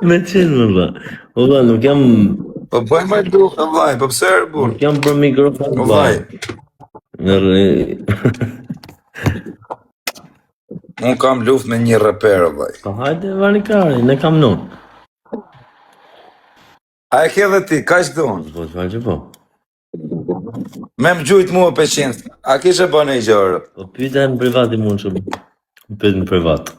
Me qenë, më vlla. O vlla, nuk jam Po bëj më luftë, vllai, po pse er burr? Nuk jam për mikrofon, O vllai. Në rri... Unë kam luftë me një reper, o vllai. Po hajde, varikari, ne kam nuk. A e ke dhe ti, kaq do unë? Po, çfarë që po? Me më gjujt mua peqin, a kishe bë një gjë? Po pyeta në privat i mundshëm. Pyet në privat.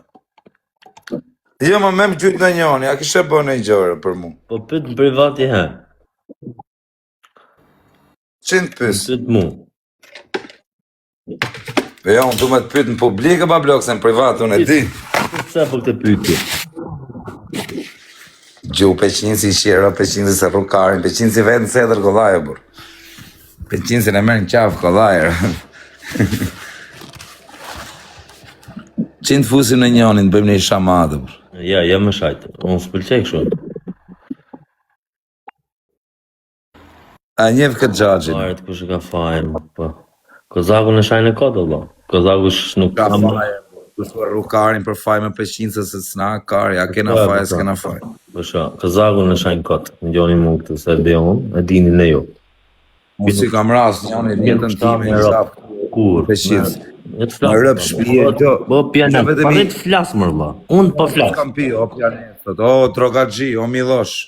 Jo, më me më gjujt në njoni, a kishe bë një gjë për mua? Po pyet në privat i he. Qin të pyes? Pyet mu. Po jo, unë du me të pyet në publik e pa blok, se në privat unë e di. Pse po këtë pyetje? Gju peqinci qera, peqinci se rrukarin, peqinci vetë në sedër kollaj e burr. Peqincin e merr në qafë kollaj. Qin të fusim në njonin, të bëjmë një shamatë. burr. Ja, ja më shajt. Unë s'pëlqej kështu. A njeh këtë xhaxhin? Varet kush e ka fajin, po. Kozakun e shajnë e kot valla. Kozaku sh nuk ka faj. Kush po rrukarin për faj me peqincë se s'na kari, a kena po, faj, po, s'kena faj. Po sha, Kozakun e shajnë kot. Ngjoni mu këtë se e di unë, e dini ne ju. Unë si kam rast njëri në jetën time, i zap kur. Peqincë. Në rëp shpije, do. Po pjanet, po vetë flas më valla. Unë po flas. Kam pi, o pjanet, o drogaxhi, o Millosh.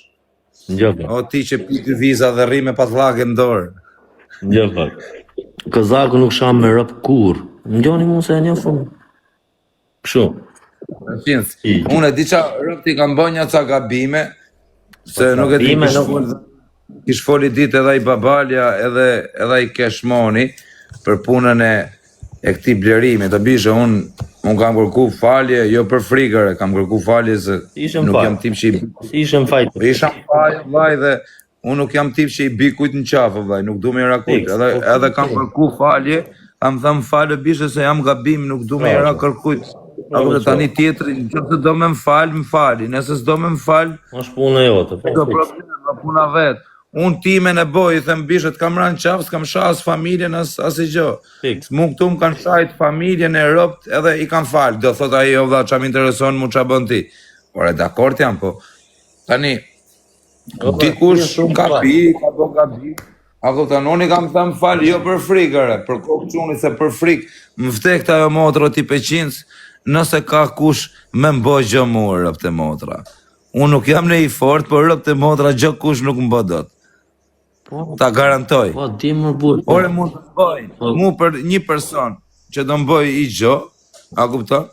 Një pak. O ti që pi dy viza dhe rri me patllake në dorë. Një pak. Kozaku nuk shan me rop kurr. Ngjoni mu se e njoh unë. Kështu. Qinc. Unë e di ça rëp ti kam bërë një ca gabime, se po, nuk e di kish nuk... fol, kish foli ditë edhe ai babalja edhe edhe ai Keshmoni për punën e e këtij blerimi, të bishë, unë un kam kërku falje, jo për frikër, kam kërku falje se Ishëm nuk jam tip që i... Ishëm faj. Po ishëm faj, vllai, dhe unë nuk jam tip që i bi kujt në qafë, vllai, nuk du me i ra kujt, edhe, po, edhe kam kërku falje, kam thënë falë bishë se jam gabim, nuk du me i ra kërkujt. Apo dhe tani tjetri, në qoftë se do me më fal, më fali, nëse s'do me më fal, është puna jote, po. Do problem, puna vet. Unë timen e boj, i them bishë, të kam ra në qafë, s'kam sha as familjen, as, asgjë. Fiks. Mu këtu më kanë shajt familjen e ropt edhe i kam falë. Do thot ai, o vlla, ça më intereson, mu ça bën ti. Ore, dakord jam, po. Tani, O, po, dikush shumë ka fal. pi, ka bo gabim. A kupton, unë i kam thënë fal, jo për frikë, re, për kokë çuni se për frikë, më vdekt ajo motra ti peqinc, nëse ka kush me më bo gjë mu, ropt e motra. Unë nuk jam ne i fort, por ropt e motra gjë kush nuk më bë dot. Po, Ta garantoj. po di më burr. Po. Ore mund të bëj, Po. mu për një person që do më bëj i gjë, a kupton?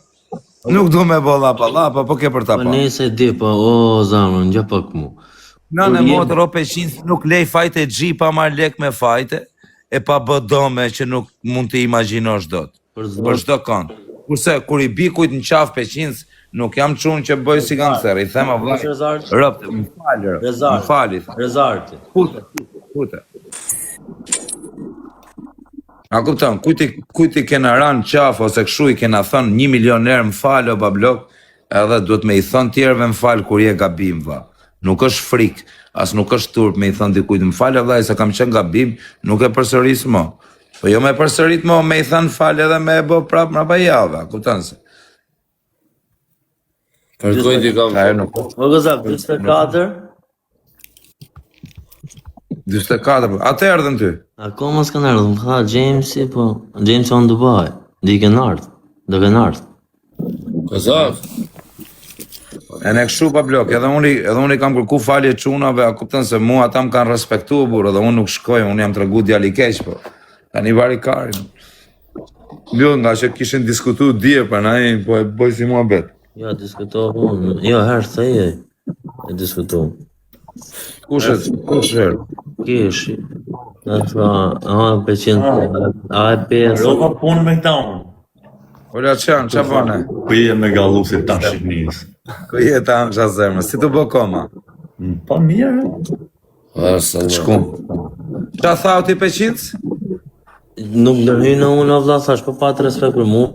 Nuk du me bo llapa llapa, po ke për ta Po pa. nëse di, po o zemër, ngjo pak mu. Nënë Kur je- motër o peqin nuk lej fajte xhi pa marr lek me fajte e pa bë dëme që nuk mund të imagjinosh dot. Për Për zot, çdo kënd. Kurse kur i bi kujt në qafë peqinc, nuk jam çun që bëj si gangster, i them o vllai, Kush Rezart? ropt, më fal, ropt, më Rezart. fal, i them. Rezarti. Kute, kute, kute. A kupton, kujt i, kujt i kena ra në qafë ose kështu i kena thënë një milion herë më fal o bablok, edhe duhet me i thënë tjerëve më fal kur je gabim vlla. Nuk është frikë, as nuk është turp me i thënë dikujt më fal o vlla se kam qenë gabim, nuk e përsëris më. Po jo me përsërit më, me i thënë fal edhe me e bë prap mbrapa jave, a kupton se. Për kujt i kam Ajo nuk O Gozak, 44. 44, po. Atë erdhën ty. Akoma s'kan ardhur, më tha Jamesi, po Jamesi on Dubai. Di kanë ardhur, do kanë ardhur. Kozak. E ne kështu pa blok, edhe unë edhe unë i kam kërku falje çunave, a kupton se mua ata më kanë respektuar burrë, edhe unë nuk shkoj, unë jam tregu djalë i keq, po. Tani vari karin. Jo, nga që kishin diskutu dje, pa na po e bëj si muhabet. Jo, diskutova unë. Jo, herë theje. E diskutu. Kush është? Kush është? Keshi. Na tha, aha, pëlqen. A e pe Rova punë me këta unë. Ola çan, ça bane? Ku je me gallusit ta Shqipënisë? Ku je ta amsha zemrës? Si të bë koma? Mm, Po mirë. Shkum. Ça tha o ti peqinc? Nuk ndërhyna unë o vlla, thash, po pat respekt për mua.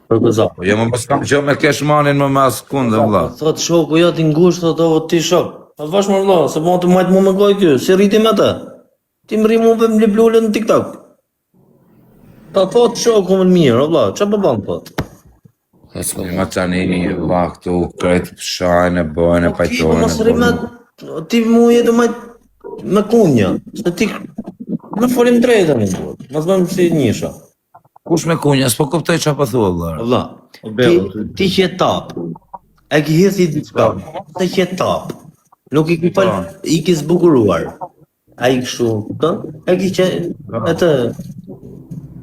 Për Kozak. Po jo më mos kam gjë me keshmanin më me askund dhe vlla. Thot shoku jot i ngushtë, thot o ti shok. Po vash më vlla, se po të majt mu me gojë ky, si rriti me atë. Ti më rri mu me më lip lule në TikTok. Ta thot shoku më mirë, o vlla, ç'a po bën thot? As po. Ma tani një vlla këtu krejt shajnë e bëjnë e Po ti po pajtojnë. mos rri me ti mu je do me me kunja, se ti më folim drejt tani duhet. Mos bëjmë si njësha. Kush me kunja, s'po kuptoj çfarë po thua vlla. Vlla, ti ti që je tap. E ki hedh i diçka. Ti që je tap. Nuk i ki fal, i ki zbukuruar. Ai kështu, kupton? E ki që atë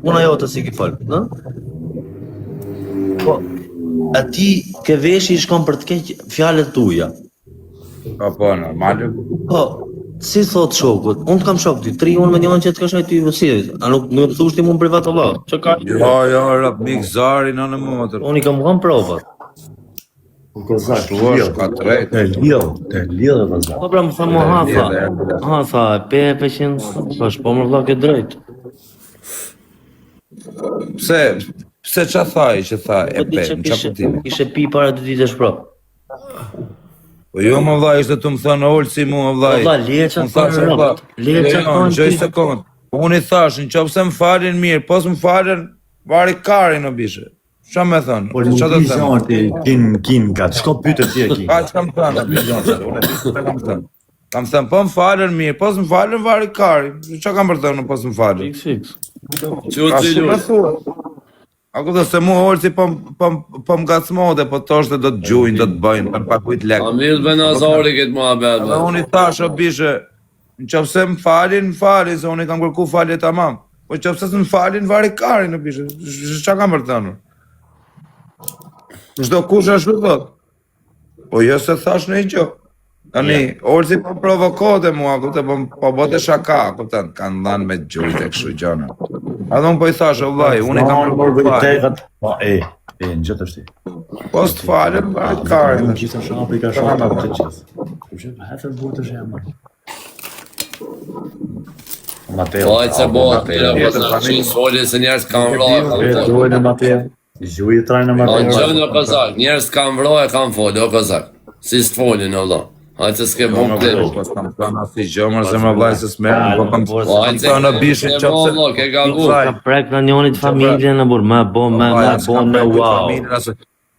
puna jote si ki fal, kupton? Po, a ti ke veshi i shkon për të keq fjalët tuaja. Po po, normal. Po, si thot shokut, unë të kam shok ty, tri unë me njënë që të ka shaj ty, po si, a nuk nuk më thush ti mu në privat valla? Çka ka? Jo, jo, rap mik zari në në motër. Unë i kam dhënë provat. Po kozak, Kështu është, ka drejt. Të lidh, të lidh e kozak. Po pra më tha mu ha tha, ha tha, e pe e pe qenë, thash, po më vlla ke drejt. Pse, pse ça tha ai që tha e Po di pe, që në ça kishe, kuptimi? kishe pi para dy ditësh prap. Po jo më vlla, ishte të më thënë Olsi mu më vlla. Po vlla, lije ça Unë thash, thonë vlla, robt, lije ça jo, thonë në gjoj ty. sekond. Unë i thash, në qoftë se më falin mirë, po s'më falin, vari karin o bishe. Qa me thënë? Po nuk Qa do di të them? zonë ti kin kin ka. Shko pyete ti e kin. Ka që kam thënë, unë e di çka kam thënë. Kam thënë, po më falën mirë, po s'më falën, vari karin. Qa kam për thënë, po s'më falën? Fiks, fiks. Çu Ka ti shumë lu. e thua. A kupton se mu Olsi po po po më ngacmote, po thoshte do të gjujnë, do të bëjnë, po pakujt lek. A mirë bën Azari këtë muhabet. Edhe be. unë i thash o bishe, në qoftë se më falin, më falin, se unë i kam kërku falje tamam. Po në qoftë se s'më falin, vari karin o bishe. Çka kam për të thënë? Çdo kush ashtu thot. Po jo se thash në gjë. Tani, Olsi po provokote mua, kupton, po po bëte shaka, kupton, kanë dhënë me gjujt e kështu gjëna. Edhe unë po i thash, o vllai, unë i kam Zonë, kërku falje. tekat. Po e, e në gjithë është ti. Po s'të falën, vari karin. Nuk gjithë është apo i ka shoka të gjithë. Kështu që hafër burtë është jam. Mateo. Po ai se bëhet, Mateo. po sa që foli se njerëz kanë vra, E kanë fol. duhet në Mateo. Gjuj i trajnë në Po Mateo. gjën o kozak, njerëz kanë vra e kanë fol, o kozak. Si s'folin o vlla. Hajde se s'ke Jo, bën më klip. vëllai, po s'kam thënë asnjë gjë, mërë se më vllai se s'merrem, po kam Po, Po kam thënë o bishe e qofse valla, ke gabu. Vllai, Ka prek në njonit familjen në burr, më bo, më vllai, më as bo, kam më prek kujt wow. familjen, as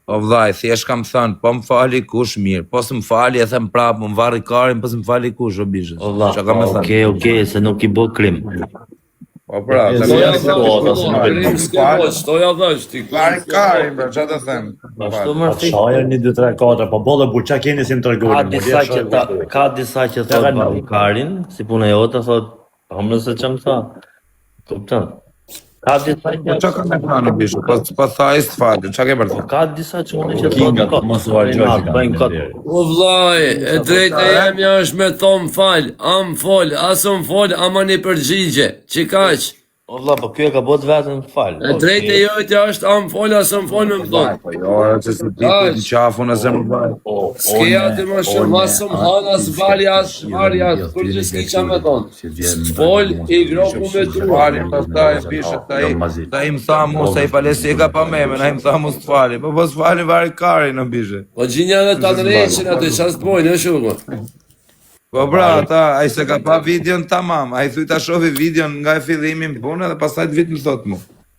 O vllai, thjesht kam thënë, po më fali kush mirë, po s'më fali e them prapë, më varri karin, po s'më fali kush o bishe. O vlla, Çka kam me thënë? okej, okej, se nuk i bo krim. Po pra, E, ta Po ja, ja kam po, thënë, valla, po, po krim më s'ke fali, bë, çto ja dhash ti. varri karin, pra çfarë të them? Ashtu më Po shaja 1 2 3 4, po bolle burr, çka keni si më Ka tregoni? disa që ta, ka disa që thot kanë- varri karin, si puna jote thot, po më se ç'm tha. Kupton? Ka disa Po që çka kam me thënë o bishe? Po po tha ai s'fali, çka ke për të Po thënë? ka disa që unë që Kinga, thotë kot. mos u harxoj që kanë. Bëjnë kot. O vllai, e drejta jemja është me thonë fal, am fol, as më fol, ama një përgjigje. Që kaq? O vlla, po ky e ka bërë vetën fal. E drejta jotja është am fol, as më fol me më thonë. Po jo, se si ti në qafun e zemër vllai. S'ke aty më shumë, as më han, as bari, as bari, as kur që s'ki qa me thonë. S'fol, i gropu me trua. Fali, pastaj bishe ai, ai më tha mu se i falesi e ka pa memen, ai më tha mu s'fali. Po po s'fali vari karin o bishe. Po gjinja dhe ta ndreqin aty, qa s'të bojnë, e shuku. Po pra, ata, ai se ka pa videon tamam, ai thuj ta shohi videon nga e fillimi në punë dhe pastaj të vit më thot mu.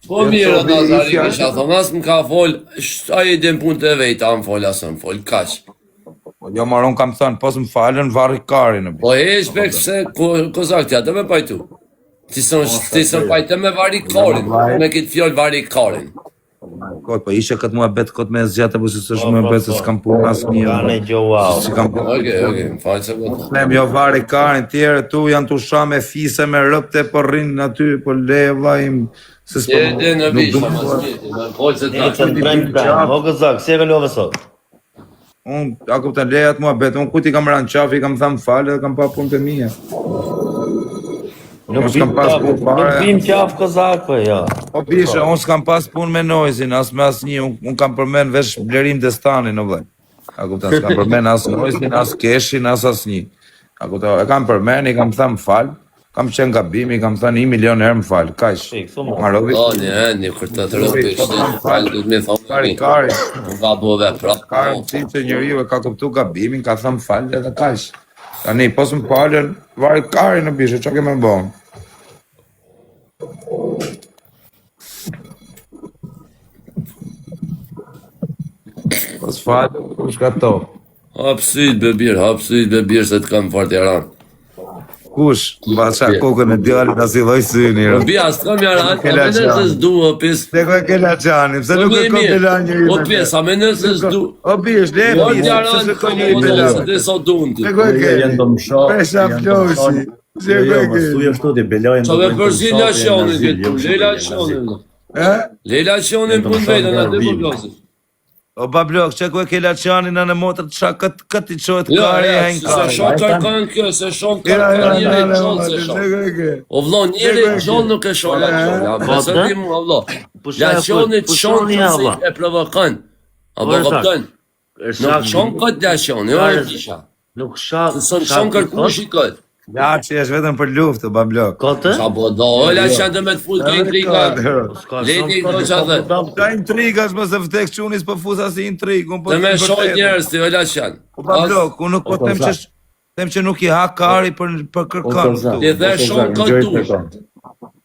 Po Jo, mirë, thotë, ata i zari fjalë- kisha thonë, as më ka fol, ai i din punë të vejta, am fol, as më fol, kaq. Po jo marron kam thënë, po s'më falën varri karin o bishe. Po heq bek se ko, kozak t'ja, do me pajtu. Ti son ti son pajtë me vari karin, me këtë fjalë vari karin. Kot, po ishe këtë muhabet kot me zgjatë apo si s'është Po, po, muhabet se po. s'kam punë asnjë. Ka në gjë wow. Si kam punë. Okej, okej, më fal se po. Them jo varri karin tjerë tu janë tu sha me fise me rëpte po rrin aty po le vllai im se s'po. Ti e në nuk bish, du ma me thua. s'miti, më fol se Ne ta. qëndrojmë pranë. O gëzak, si e kalove sot? Unë, a kupton, leja atë muhabet, unë kujt i kam rënë qafë, i kam thënë fal dhe kam pa punët e mia. Nuk Unë s'kam bim pas qafë, punë fare. nuk bim qafë kozak, po jo. Po bishe, unë s'kam pas punë me Noizin, as me asnjë, unë un kam përmend veç Blerim Destanin, o vllai. A kupton, s'kam përmend as Noizin, as Keshin, as asnjë. A kupton, e kam përmend, i kam thënë fal, kam qenë gabim, i kam thënë 1 milion herë më fal, kaq. Fik, thu më. Marovi. Po, një, një, kur të të rëpi, shtë, fal, do të më thonë. Kari, kari, Unë ka bo ve prapë. ka rëndësi që njeriu e ka kuptu gabimin, ka thënë fal edhe kaq. Tani, po s'më falën, vari kari në bishe, çka ke më bën? Fal, kush ka top. Hap syt be bir, hap syt be bir se të kam fort jaran. Kush? Mba ça kokën e djalit as i lloj syni. Po bi as kam jaran, a mendon se s'du o pis. Se ku e ke laçanin, pse nuk e ka bela njeri. O pis, a mendon se s'du. O bish, le jo, pis, pse s'e ka njeri bela. Se ti sa duan ti. Se ku e ke? Janë do më shoh. Pesha floshi. Se ku e ke? Thuaj ashtu ti bela janë. Çfarë përzi laçanin ti, le laçanin. Ë? Le laçanin punë vetën aty po flasim. O bablok, që ku e ke laçanin në motër të shak kët kët i çohet Jo, kari jo, e në se kari. shon kërkon kjo, se shon Ja, ja, kërkon njeri ja, ja, gjallë se ja, shon. ku e ke? O vëlla, njeri Se ku e ke? gjallë nuk e shon laçanin. Ja, Po, beso dhe? ti mua vëlla. Pusha e Laçani kujt? të shon Pushoni ja se vëlla. e provokon. Apo Ore, kupton? Nuk shon kot laçani, jo e kisha. Nuk sha. Se son shon kërkush i kot. Laçi është vetëm për luftë, o bablok. Kotë? Sa po do, o laçan të me të fut ke intriga. S'ka Leti shon këto kotë, qa po thët. budall. Ka intriga është mos e vdek çuni s'po fus as intrigë, unë po Të them me shon vërtetën. njerëz ti, o laçan. O bablok, unë nuk po O, them që kozak. them që nuk i ha kari për për O kërkon kozak. këtu. Ti the O shon kozak, kot ngjoj tu. të kon.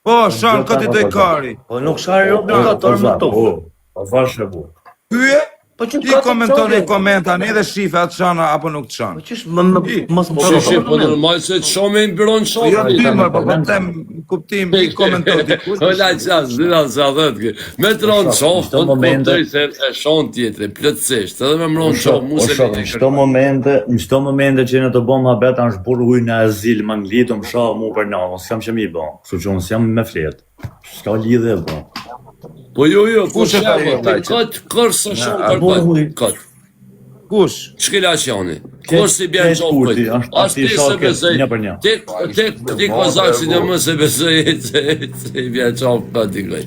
Po, shon këtë i doj kari. Po nuk sha robi O ka torë më kozak, tufë. o. O vashë bu. Hye, Po që ti komenton në koment tani dhe shife atë shan apo nuk të shan. Po qysh më më mos më Po shi, po normal se të shoh me i bron Po shok. jo ty më, po po them kuptim, i komenton dikush. O la qas, dy la sa thot kë. Me të ronë O, shok, qof, në çdo unë momente- kuptoj se e shon tjetri, plotësisht, edhe me mron O qof, shok, mu o se shok, në çdo momente, në çdo momente që në të bëm habet, është burr ujë në azil, më nglit, më shoh mu për natë, s'kam që mi bë. Kështu që unë s'jam me flet. S'ka lidhje bë. Po jo, jo, po Kush e tha shemo, jo, ti vllai, që- kot, kër së shon a, kër burr kot, ujë. kot. Kush? Ç'ke laçjani? Kur si bjen Keq qof kurti, kot? është As ati ti se shoket, besoj. një për një. Ti ti ti kozak si në më se besoj se se i bjen qof kot ti koj.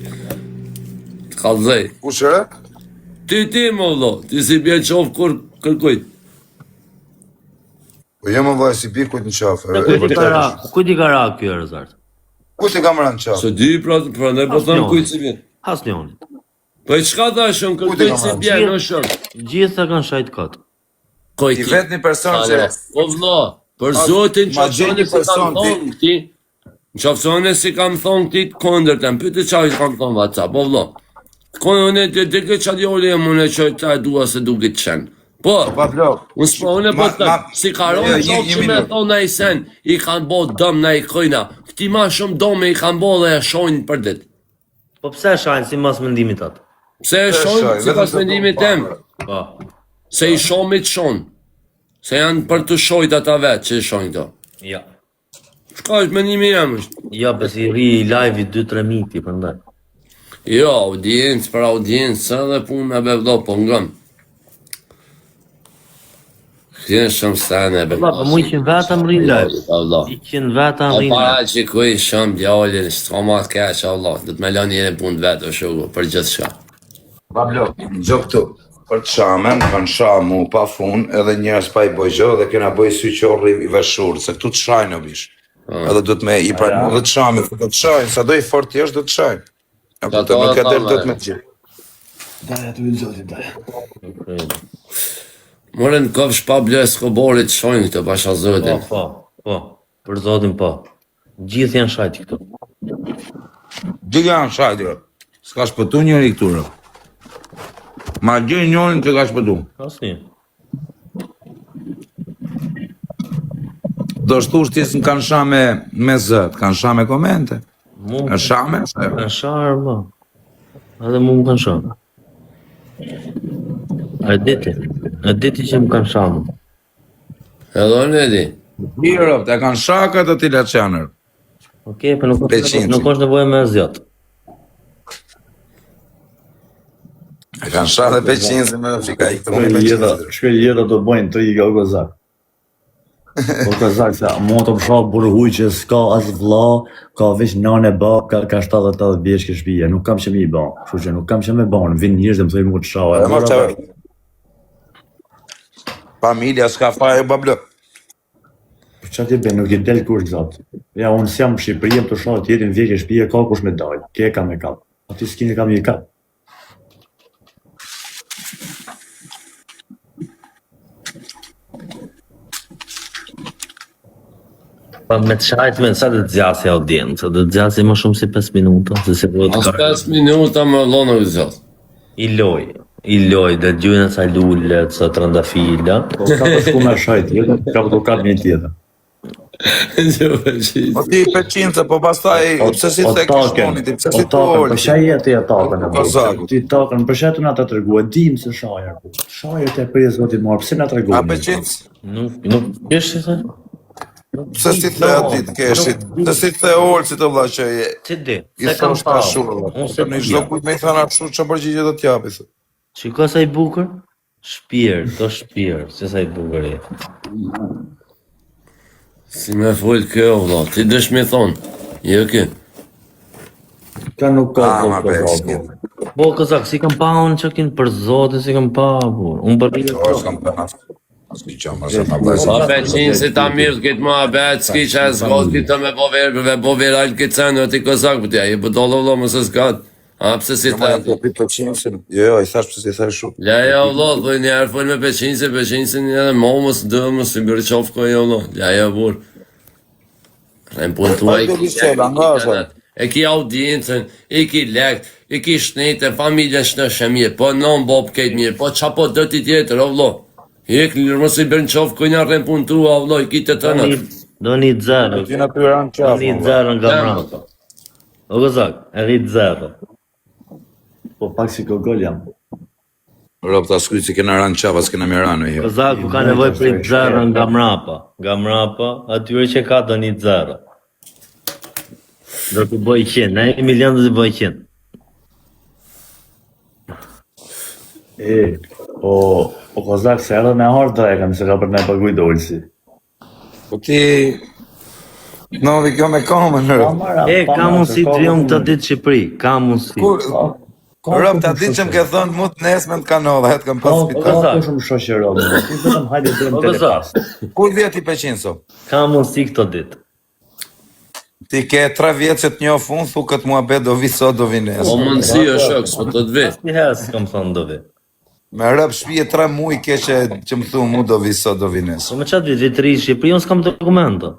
Të kallzoj. Kush ë? Ti ti më vëlla, ti si bjen qof kur kërkujt. Po jo më vllai si bi kujt në qafë. e Kujt i ka vërtetë ra, është. kujt i ka ra ky Rezart? Kujt e kam rënë në qafë? Se di pra, prandaj po them Asnjëri. kujt si bjen. Asnjëri. Po e çka thash unë Kujt e kërkujt kam si rënë? bjen, o shok. Gjithë e kanë shajt kot. Kojt. I vetmi person që Po vëlla, për Zotin ma që gjej unë një si kam person ti- thonë këti, në qoftë se unë si kam thonë këti të kundërtën, pyete çfarë i kam thonë WhatsApp, po vëlla. Konë unë të të këtë çfarë djali jam unë që ta e dua se duket qen. Po, pa blok. unë s'po unë po Ma- të them, ma- si ka Jo, ronë një- qoftë një që me minutë. thonë ai sen, i kanë bo dëm na i kojna. Këti ma shumë dome i kanë bo dhe e shojnë për ditë. Po pse e shajnë si mas mendimit atë? Pse e E shojnë shojnë, si vetëm pas se mendimit po, tem? Po. Se i shomit shon. Se janë për të shojt ata vetë që i shojnë këto. Ja. Çka është mendimi jem është? Ja, pse i rri live-i 2-3 miti prandaj. Jo, audiencë për audiencë edhe punë e be vëlla, po ngëm. Kënë shumë sene be. Valla, po mu 100 veta më rri live. Vëlla. 100 veta Po më rri para live. që kuj shumë djalin, s'ka ma të keq, Allah, do të me lënë njëri punë vetë, o shoku, për gjithë shka. Pa blok. Gjo këtu. Për të shamen, kanë sha mu pa fun, edhe njerëz pa i boj gjë dhe kena bëj sy qorri i veshur, se këtu të shajnë o bish. Edhe duhet me i pranu dhe të shamin, do të shajnë, sa do i fort jesh do të shajnë. E Ta kupton, nuk e ta del dot me. me të gjithë. Daja të vinë zotin, daja. Morën kofsh Pablo Escobarit shojnë këto pasha Po, zotin. po, po. Për zotin po. Gjithë janë shajt këtu. Gjithë janë shajtë, jo. S'ka shpëtu njëri këtu, rë. Ma gjej njërin që ka shpëtu. Asnjë. Do shtush ti s'më kanë sha me, me zë, të kanë sha me komente. Mu Në sha me, se jo. kanë sharë, valla. Edhe mu më kanë sharë. A e diti? E diti që më kanë sharë. mu. Edhe unë e di. Mirë, të kanë sha këtë ti laçanër. Okej, po nuk është Peqinci. nuk është nevojë me zgjat. E kanë sha dhe peqinci me fika i këtë unë Shkoj jeta, peqinci. shkoj jeta do bëjnë triga o kozak. O kozak se mua të më shoh burr huj që s'ka as vlla, ka veç nënë e bab, ka ka 78 vjeç ke shtëpia, nuk kam që mi bë. Kështu që nuk kam që me bën, vin njerëz dhe më thonë mua të shoh. E mos çfarë. Familja s'ka fare bablo. Po çfarë ti bën, nuk i del kush zot. Ja unë s'jam në Shqipëri, jam të shoh tjetrin vje ke shtëpia, ka kush me dal. Ke ka me kap. Aty s'kini kam një kap. Pa Po, me të shajt me sa do të zgjasi audienca, do të zgjasi më shumë se 5 minuta, se se duhet As ka 5 minuta më vëlla nuk zgjat. i loj. I loj, dhe gjujnë ca lule, ca trëndafila. Po ka për shku me shaj tjetër, ka për të kap një tjetër. Po ti peqince, po pastaj pse si O the taken, kështu ti, pse o si taken, thua për shaj jetë e taken e Po, Kozaku. Ti taken, për shaj të na të tregua, dim se shajer, po. Shajer të prej zoti marr, pse na tregua? A peqinc, Nuk, nuk, kesh i the? pse si the aty të keshit, pse si the olcit o vlla që je Si di, i se kam thosh pa. ashtu vlla. Unë se Në çdo dija. kujt me i thënë ashtu çfarë përgjigje do t'japi. thë. Shiko sa i bukur. Shpirt, do shpirt, se sa i bukur je. Si me fol kjo, vlla, ti dësh me thonë. Jo kë. Ka nuk ka Ah, po ma po besh. po. Po kozak, si kam pa unë që kin për zotin, si kam pa, burr. Unë për Jo, s'kam thënë as asnjë gjë, më se ma vllai. Pa peqin se ta mirë këtë mua bet, s'ki që e zgot këtë me bo verë, me bo viral këtë sen, o ti kozak, po ti a je budallo vlla, mos e zgat. A pse si Jo, ma the? jam po prit peqincin. Jo, jo, i thash pse si thash kështu. Ja, ja, vlla, thuj një herë fol me peqin se peqin edhe mo mos dë, mos i bërë qofë ko jo, vlla. Ja, ja, burr. Në punë tuaj, Hajde, Lisela, nga është ai? e ki audiencën, i ki lekt, i ki shnetën, familjen shnosh e mirë, po non bob kejt mirë, po qa po do ti tjetër, o vlla. Hek, mos i bërë qofë ko një rrën punë tua, o vlla, i ki të tënat. Do një zero. Ti na pyran Do qafë. një vlla. zero nga Jam. mbrapa. O kozak, e rrit zero. Po pak si gogol jam. Rob ta skuj si kena rënë qafë, as kena mirë në herë. Kozaku ka nevojë për zero nga mbrapa. Nga mbrapa, atyre që ka do një zero. Do të bëj qenë, ne një milion do të bëj qenë. E, po, po kozak se edhe me harë drekën, se ka për të me paguj dolsi. Po ti Novi kjo me komën, rob. E, ka mundësi të vi unë këtë ditë Shqipëri, ka mundësi. Kur rob ta ditë që më ke thënë mu të nesmen të kanova, të kam Ka, pas ka, spital. ka shumë shoqëro, më. Ti vetëm hajde bëjmë O, kozak. telepas. Kur vje ti peqin so? Ka mundësi këto ditë. Ti ke 3 vjet që të njoh unë, thu këtë muhabet do vi sot do vi Po nesër. mundësi o shok, s'po të të vi. Asnjëherë s'kam thënë do vi. Me rëp shtëpi 3 muaj ke që që më thu mu do vi sot do vi nesër. Po me çfarë vit, vit të ri në Shqipëri, unë s'kam dokumento.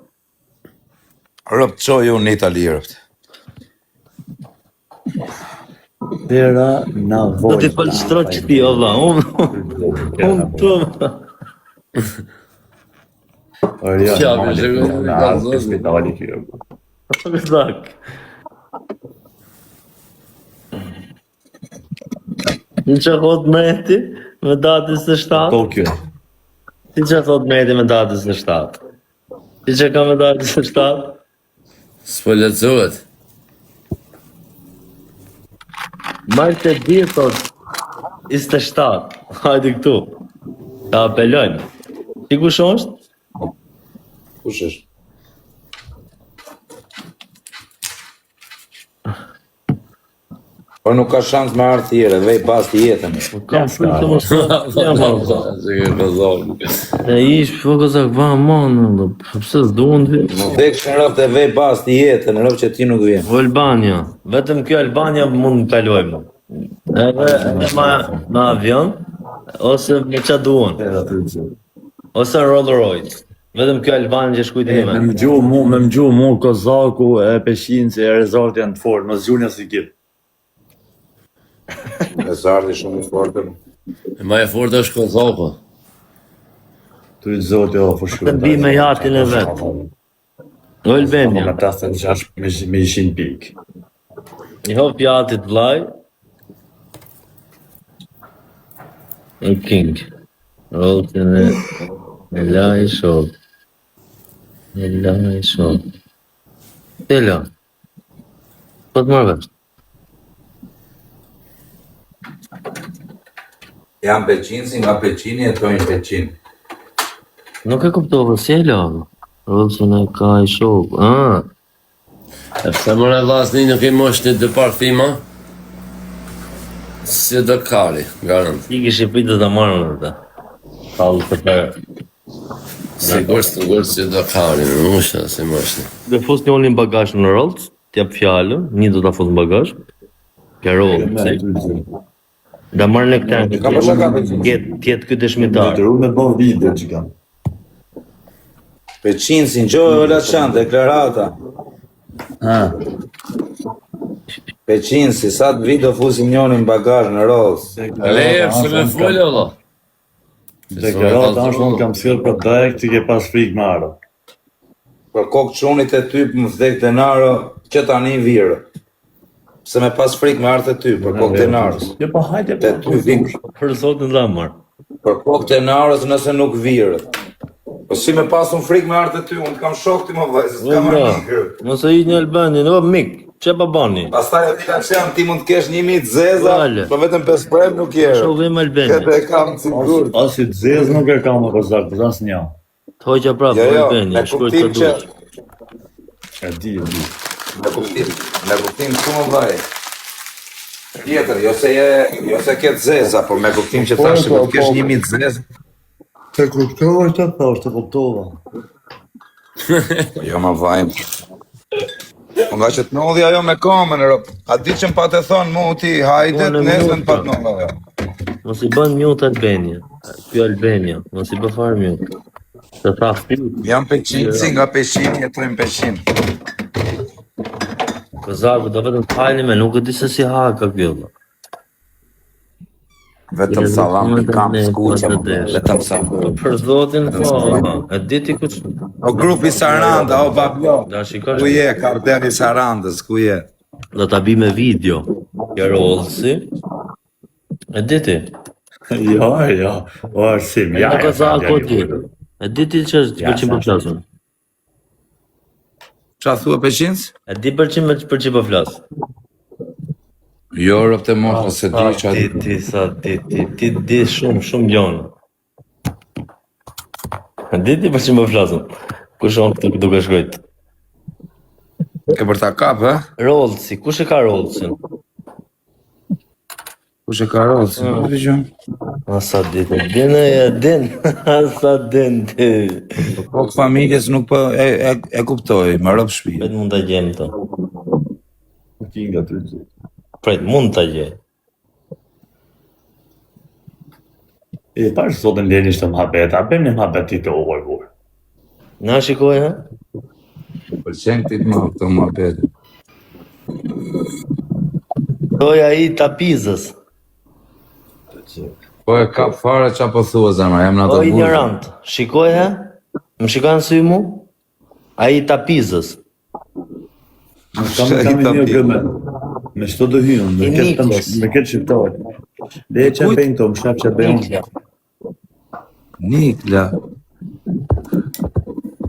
Rëp çoj unë në Itali rëp. Dera na Do volta. t'i fal shtrot që ti, o vlla, unë unë tu. Orion, Qa, mali, me shërbim, me ka ardhë te zonë. spitali kjo. Kozak. Në që thot mreti me datë 27? Tokyo. Si që thot mreti me datë 27? Si që ka me datë 27? S'po lexohet. Marte di thot 27. Hajde këtu. Ta apelojmë. Ti kush është? Kush është? Po nuk ka shans me ardhë tjere, vej pas të jetën. Po kam frikë të mos jam valla. Se ke kozak. E ish po kozak va aman, valla. Po pse s'duan të Më vdekshin rëp të vej pas të jetën, rëp që ti nuk vjen. Po Albania, vetëm kjo Albania mund të kalojmë. Edhe edhe ma me avion ose me ç'a duan, Dera të gjithë. ose në Rolls Royce. Vetëm kjo Albania që shkujt E, me ime. më gju mu, me më gju mu, Kozaku, e Peshinci, e Rezorti janë të fortë, mos gjuni as ekip. Rezarti shumë i fortë. E ma e fortë është kozaku. Tu i zoti o fushë. Të bi me jatin e vet. O Albania, Me 56 me, me 100 pikë. i hop jatit vllai. E King. Roltin e e laj shok. E laj shok. Tela. Po të marrë vesh. Jam Peqinci, nga Peqini jetojnë Peqin. Nuk e kuptova si e lava. Rolsin e ka i shok. Ah, E pse më e vllazni nuk i mosh një dy parfima? Si do kari, garant. i kishë Shqipëri do ta marrë unë atë. Kallë të për. Sigur, sigur si do kari, nuk është si mosh. Do fus një unë në bagazh në Rolls, t'jap fjalën, një do ta fus në bagazh. Ke Rolls, si. Da marrë në këtë. Ka për shaka Peqin. Tjet tjet ky dëshmitar. Detyru me bë video që kam. Peqinci, në gjohë e Laçan, deklarata. Ha. Peqinsi, sa të vi do fusim njonin bagazh në Rolls. Leje, pse me folë, valla? Deklarata është unë kam sjell për dajk, ti ke pas frikë me ardhë. Për kokë çunit e ty më vdek denaro, që tani virë. Pse me pas frikë me ardhë te ty, për kokë denarës. Jo, po hajde Te po. ty vin. Për zotin dha marr. Për kokë denarës nëse nuk virë. Po si me pas unë frikë me ardhë te ty, unë të kam shok ti më vëllai, se s'kam Vëlla, armik. Mos e hiqni Albanian, o mik, çe pa bani? Pastaj aty ka qenë ti mund të kesh 1000 të zeza, Vale. po vetëm 5 prem nuk je. Shoku im Albanian. Këtë e kam sigurt. As i të zezë nuk e kam apo zak, po as një. Të hoqa prapë Jo, jo, Albanian, me shkruaj kuptim të që duash. E di, e di. me kuptim, me kuptim shumë vëllai. Tjetër, jo se je, jo se ke të zeza, por me kuptim që Po, thash se po, do të kesh po. 1000 të zeza. Të kuptova që thash, të kuptova. Po jo më vllai. Po nga që të ndodhi ajo me komën, rop. A di që më pat e thonë mu ti, hajde, Po, në nesër më pat mute. ndodhi ajo. Mos i bën mute Albania. Ky Albania, mos i bë fare mute. Të tha fut. Jam peqinci nga Peqini, jetoj në Peqin. Kozaku do vetëm të hajni me, nuk e di se si ha ka ky vëlla. Vetëm sallam i kam skuqe, më, vetëm sallam. Për zotin po, e di ti kush. O grupi Saranda, o Bablo. Da shikosh. Ku je, karteli Sarandës, ku je? Do ta bi me video. Kjo Rollsi. E di ti. Jo, jo. O Arsim, ja. Ja, ja, Kozaku ja, di. ja. E di ti që është Ja, për çim po sa. flasim. Qa thua Peqinc? E di për çim për çim po flas. Jo, rëp të moshë, se di Sa qa ti ti sa ti ti ti di shumë shumë gjona. E di ti për çim po flasim. Kush on këtu duke shkruajt? Ke për ta kap, ha? Rollsi, kush e ka Rollsin? Kush e ka Rollsin? Nuk e dëgjoj. A sa di të din e e din, a sa din ti. Po familjes nuk po e, e, e kuptoj, më rëp shtëpi. Pret mund ta gjejmë këto. Kinga ty. Pret mund ta gjej. E pash zotin leni ishte muhabet, a bëjmë një muhabet ti të orë, burr. Na shikoj ha? Pëlqen ti të më këto muhabet. Thoj ai tapizës. Po e kap fare çfarë po thua zemra, jam në O ato burgë. ignorant. Shikoj ha? Më shikon sy mu? Ai tapizës. Nuk kam kam një gëme. Me çto do hyjmë, me I këtë Nikos. me këtë shqiptar. Le që Kujt? bëjnë këto, më shaf që bëjnë. Nikla. Nikla.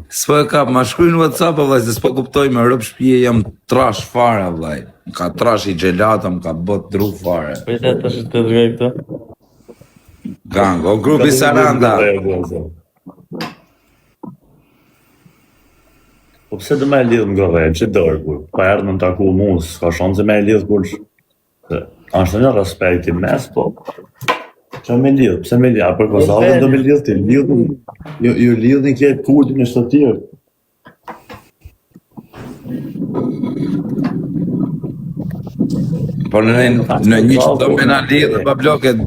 S'po e kap, ma shkruaj në WhatsApp o vllai, se s'po kuptoj me rëp shtëpie jam trash fare vllai. Më ka trash i xhelata, më ka bët dru fare. Pritet tash të dërgoj këtë. Gang, o grupi Saranda. Po pse do me e lidh në gorre, që dorë, kur? Pa erdhë më taku mu, s'ka shanse me e lidh kur... Se, është një respekt i mes, po... Që me lidh, pse me lidh? A për Kosovën do me lidh ti, lidh, ju, ju lidhni këtë kultin e të tjerë. Po në në një që do me na lidhë pa bloket.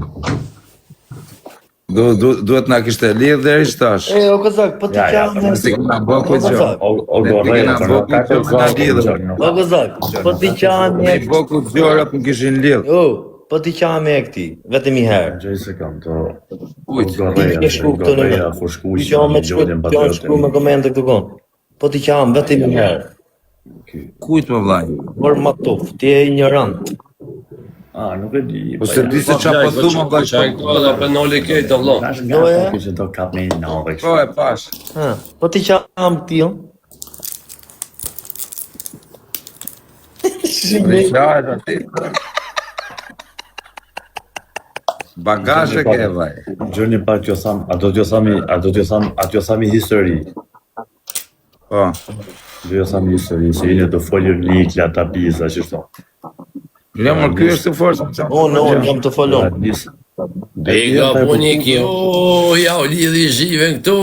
Du, du, duhet na kishte lidhë deri tash. E, o kozak, po ti Ja, ja, qamë. Si kena bë O ku gjë. kozak, O, o Ne gorre, kena po bë nuk ka ku gjë, na Kosovën, lidhë. nuk o kozak, po ti qamë. Me bë ku gjëra më kishin lidhë. O, po ti qamë e këti, vetëm i herë. Gjej se kam të... Kujt? O Ti gorreja, ke shkru këtu në gorreja, fushkuqi, Ti qamë me shkru, milionin ti qamë shkru me komente këtu kon. Po ti qamë vetëm i herë. Kujt më vllai? Por ma tuf, ti je ignorant. Ah, nuk e di. Po se di se çfarë po thu më vllai. Çaj këto dhe për noli krejt, o vëlla. Tash nga Jo, e? ato që do kap me një nave Po e pash. Ha, po ti qamë ti, jo? Richard aty. Bagazh e ke vllai. Gjoni pak t'jo tham, a do t'jo thami, a do t'jo tham, a t'jo thami histori. Po. Do t'jo thami histori, se jeni të folur Nikla, Tabiza, që shto. Jo, më ky është të fortë. Unë, unë, jam të folon. Nis. E ka po një kjo, ja u lidhi zhiven këtu.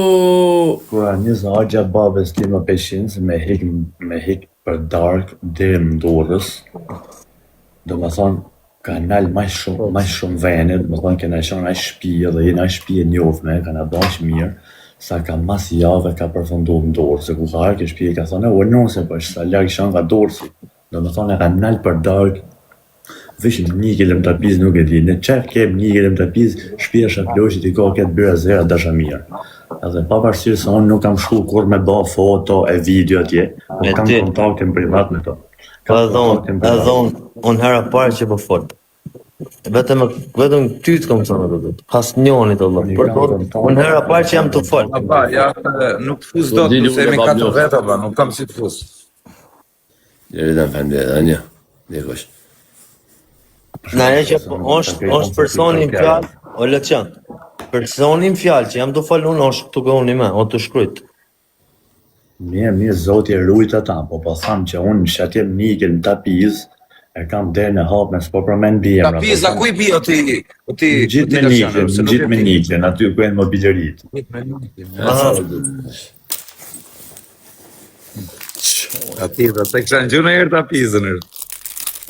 Kur a nis agja babës tim më peshin se me hik me hik për dark deri në Durrës. Do më thonë, ka nal më shumë më shumë vene, do më thonë kena qenë ai shtëpi dhe jena ai shtëpi e njohme, kanë bërë aq mirë, sa ka mas jave ka përfunduar në Durrës, se ku ka ardhur ke shtëpi ka thonë, "O nuse, po është sa larg qenë nga Durrësi." Do më thonë e ka nal për dark. Veç Nikel në Tapiz nuk e di. Në çka kem Nikel në Tapiz, shtëpia e Shaploqit i ka këtë byrazera dashamirë. Edhe pavarësisht se unë nuk kam shku kurrë me ba foto e video atje, po E kam di. kontaktin privat me to. Po Kam edhe unë, kontaktin privat. edhe unë, unë hera parë që po fol. Vetëm vetëm ty të kam thënë atë. As njonit valla. Unë i Për kam to, kontaktin. unë hera parë që jam të fol. Aba, ja, nuk të fus Po dot, di se lule jemi pa katër blok. veta, vlla, nuk kam si të fus. Deri në faleminderit, Anja. Dikush. Na e që Se po, unë është takoj është personi në fjalë, o Leçan. Personi në fjalë që jam të fol unë është këtu goni me, o të shkrujt. Mirë, mirë, zoti e rujt ata, po po tham që unë që atje në Nikel në Tapiz, e kam derën e hapme, s'po përmend mbiemra, po Tapiza, tham ku i bie o ti, o ti, në o gjithë ti me Leçan, Niklin, se në nuk e gjithë me di. Niklin, aty ku janë mobilerit. Gjithë me Niklin. Ja, Aha. sa do. Tapiza, se kisha në gjunë herë tapizën. erë.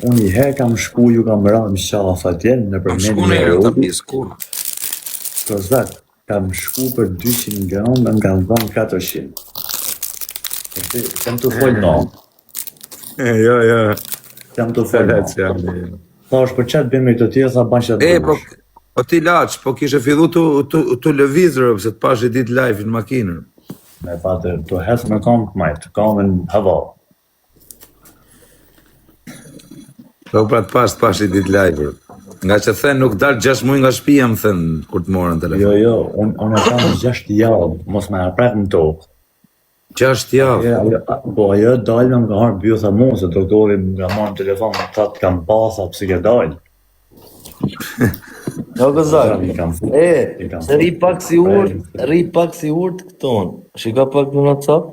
Unë i herë kam shku, ju kam ra në qafë atje, Kam nëpërmjet shku një në herë rrugë, tapiz, kur? Kozak, kam shku për 200 gram dhe më kanë dhënë 400. Po ti, Jam të fol no, Jo, jo. jam të fol no. Leçan. Thash, për çfarë të bëjmë me këto tjera, tha ban çfarë E, të po, dush. po ti laç, po kishe fillu tu, tu, tu lëvizur, pse të pash i ditë live në makinë. Me patë, të hes me këmbë të majtë, këmbën në hava. Po pra të pash, të pash i ditë live. Nga që the nuk dal 6 muaj nga shtëpia, më thën kur të morën Jo, telefon. jo, unë un e kam 6 javë, mos me e prek në tokë. 6 javë. E, ajo, po ajo dalë më ka harë bytha mu, se doktori më ka marrë në telefon, më tha të kam pasa, pse ke dalë. Jo Gozak. Zan, i kam fut, E, i kam se rri fut. pak si urt, rri pak si urt këton. Shiko pak në WhatsApp.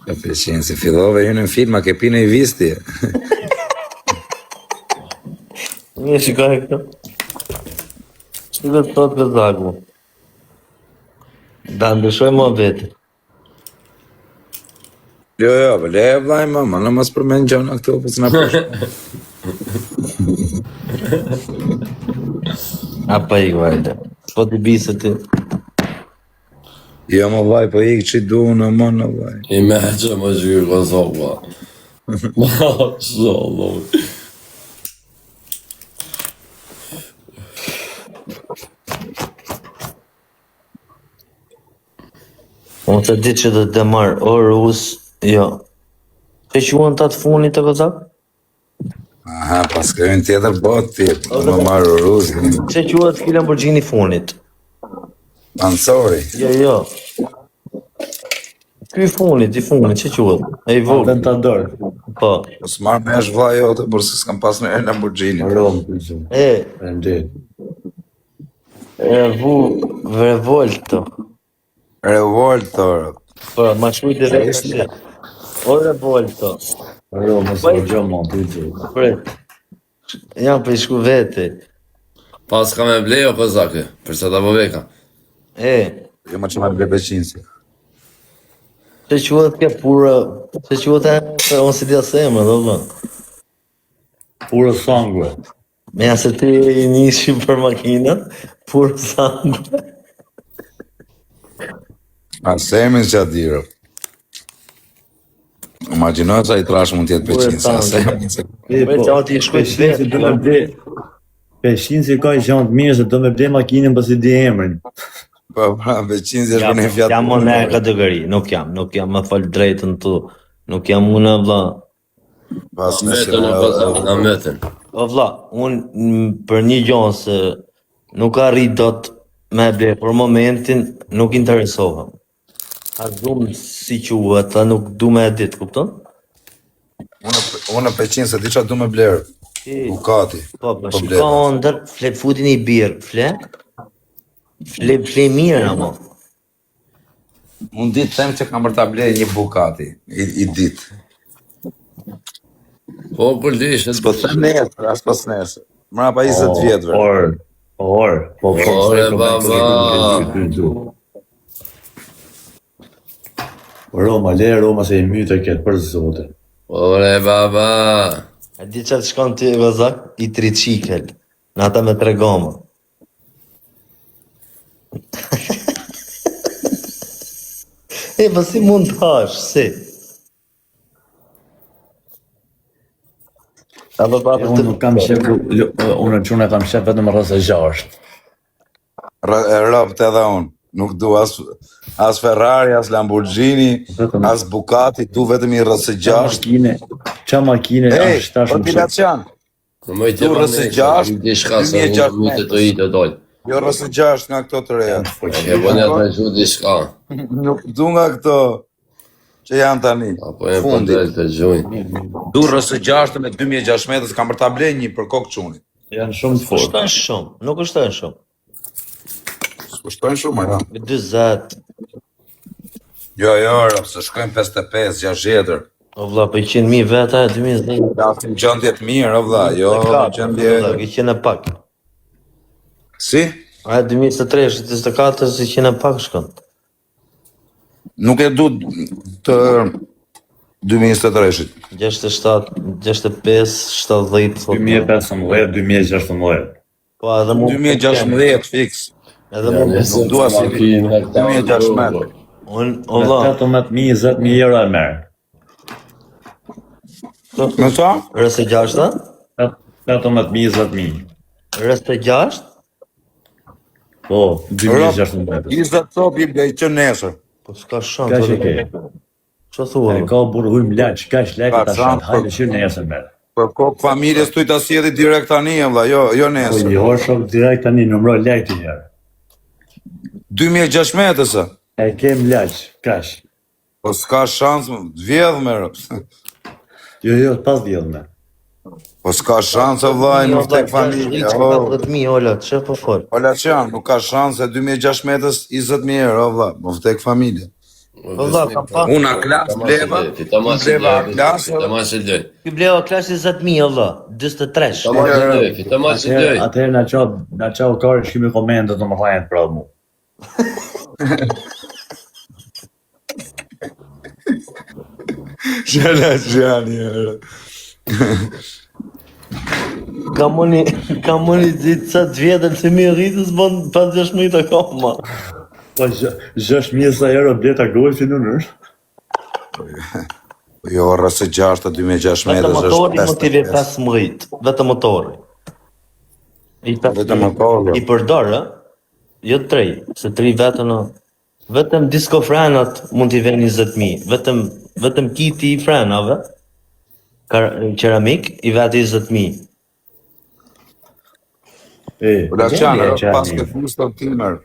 E pëlqen si fillove hyn në filma ke pinë i visti. Mirë, shiko e këto. Shiko të thotë Gozaku. Da ndryshoj muhabetin. Jo, jo, po le vllai më, më në mos përmend gjëna këtu, po s'na prish. A pa i vajde. Po ti bise ti. Jo, më vllai, po ik ç'i du në më në vllai. I me që më zhyrë Kosova. Mashallah. Unë të di që do të marr o rus, jo. Që quan ta të funit të Gozak? Aha, pas kërën tjetër botë ti, po më marrë rus, Që quhet ky Lamborghini funit? Pansori. Jo, jo. Ky i funit, i funit, që quhet? E i vogël. Aventador, Po. Po s'marr me është vllai jote, por se s'kam pas në Lamborghini. Rom, përgjum. E, Faleminderit. revu, revolto. Revolto. Po, ma shkruaj të vetë tash. O revolto. Rom, mos Po, po gjë më, përgjum. Prit. Jam po i shku vete. Pas ka me blej o Kozake, për sa ta po veka. E, Jo më çfarë ble peqinsi. që quhet kjo pura, që quhet e, se unë si di as emrin, do vëlla. Puro sangue. Me ja se ti i nishi për makinat, puro sangue. A se emrin që aty. Imagjino sa i trash mund të jetë Puro peqinsi, a se sangue. emrin se E, Prit, po, që ati i shkruaj Peshinsi vetë. do me ble, Peshinsi ka i gjanë të mirë se do me ble makinën pas i di emrin. Po pra, peqinsi është Jam, për një fjatë. jam unë në kategori, nuk jam, nuk jam, më fal drejtën tu. Nuk jam unë vlla. Pas Na në metën o Kozak, na metën. O vlla, unë m, për një gjë se nuk arrit dot me e ble, për momentin nuk interesohem. A du si quhet, a nuk du me e dit, kupton? Unë unë peqin se di çfarë du me bler. Ti, Bukati. po, po, Po shiko bleva. ëndër, fle futin i birë, fle, fle, fle mirë ama. Unë ditë them që kam për ta bler një Bukati i, i ditë. Po, kur dishe, S'po them nesër, as pas nesër. Mrapa 20 vjetëve. Or, or, po po, Ore, se komentoj baba. nuk e di. Roma, le Roma se i mytë e këtë për zotin. Ore, baba. A di çfarë shkon ti Gozak? I tricikel, në ata me tre goma. E, po si mund të hash, si? Apo pa E, unë nuk kam qef, unë çuna kam qef vetëm RS6. E robt edhe unë. Nuk du as, as Ferrari, as Lamborghini, Vetëm as Bugatti, du vetëm i qa RS6. makine, qa makine Ej, është tash o më qef. Dilacian, Në më i du të RS6, Diçka se unë më të të i të dojnë. jo RS6 nga këto të reja. E po një të gju diçka. Nuk du nga këto që janë tani. Apo e po Fundit. të të gjujnë. Du RS6 me 2016 kam për ta blej një për kokë çunit. Janë shumë të fortë. Kushtojnë shumë, nuk kushtojnë shumë. Kushtojnë shumë, ja. 40, Jo, jo, rob, se shkojnë 55, 60. o vlla, po 100.000 veta, 2020. Flasim gjendje të mirë, o vlla, jo gjendje Vlla, 100 e pak. Si? A 2023, 24, 100 e pak shkon. Nuk e du të 2023-shit. 67, 65, 70, thotë. 2015, 2016. Po edhe mu 2016 fix. Edhe mu Nuk dua si 2016. Unë, o Me vlla, 18.000, 20.000 euro e merr. Me sa? RS6, 18.000, 20.000. RS6, Po, 2016. 20 cop i blej që nesër. po s'ka shans. Kaq e ke. Ço thua? E ka burrë hujm laq, kaq lek Ka ta shans shat. Hajde që nesër merr. Për kokë familjes tuj ta sjelli direkt tani, e vlla, jo, jo Po nesër. jo shok direkt tani numëroj lek ti herë. 2016-së. E kem laq, kaq. Po s'ka shans, më, të vjedh me rob. Jo, jo, pas vjedhme. Po s'ka shans, o vlla, më vdek familja. O, 70.000 ola, çe po fol? o Laçian, nuk ka shans e 2016-s 20.000 euro, o vlla, më vdek familja. Po vlla, kam pa. Unë a klas bleva, unë bleva a klas, Fitama se lëj. Ky bleva klas 20000 o vlla, 43. Fitama se lëj, fitama se Atëherë, lëj. atëherë na çau, na çau kari shkimi komente të më thajnë për mu. Shela Laçian, jere. Kam unë, kam unë ditë sa të vjetër të mi rritës bën 50 akoma. Po 6000 sa euro bleta golfin unë. është. Po Jo, RS6 2016 Vetëm është motori mund t'i vë 55. 15, vetëm motori. I 15. Vetëm motori. I përdor, ë? Jo tre, se tri vetëm ë. Vetëm disko frenat mund t'i vënë 20000, vetëm vetëm kiti i frenave kar, qeramik i veti 20000. E, Po Laçian, gjendje e pas qani. ke fuston timer.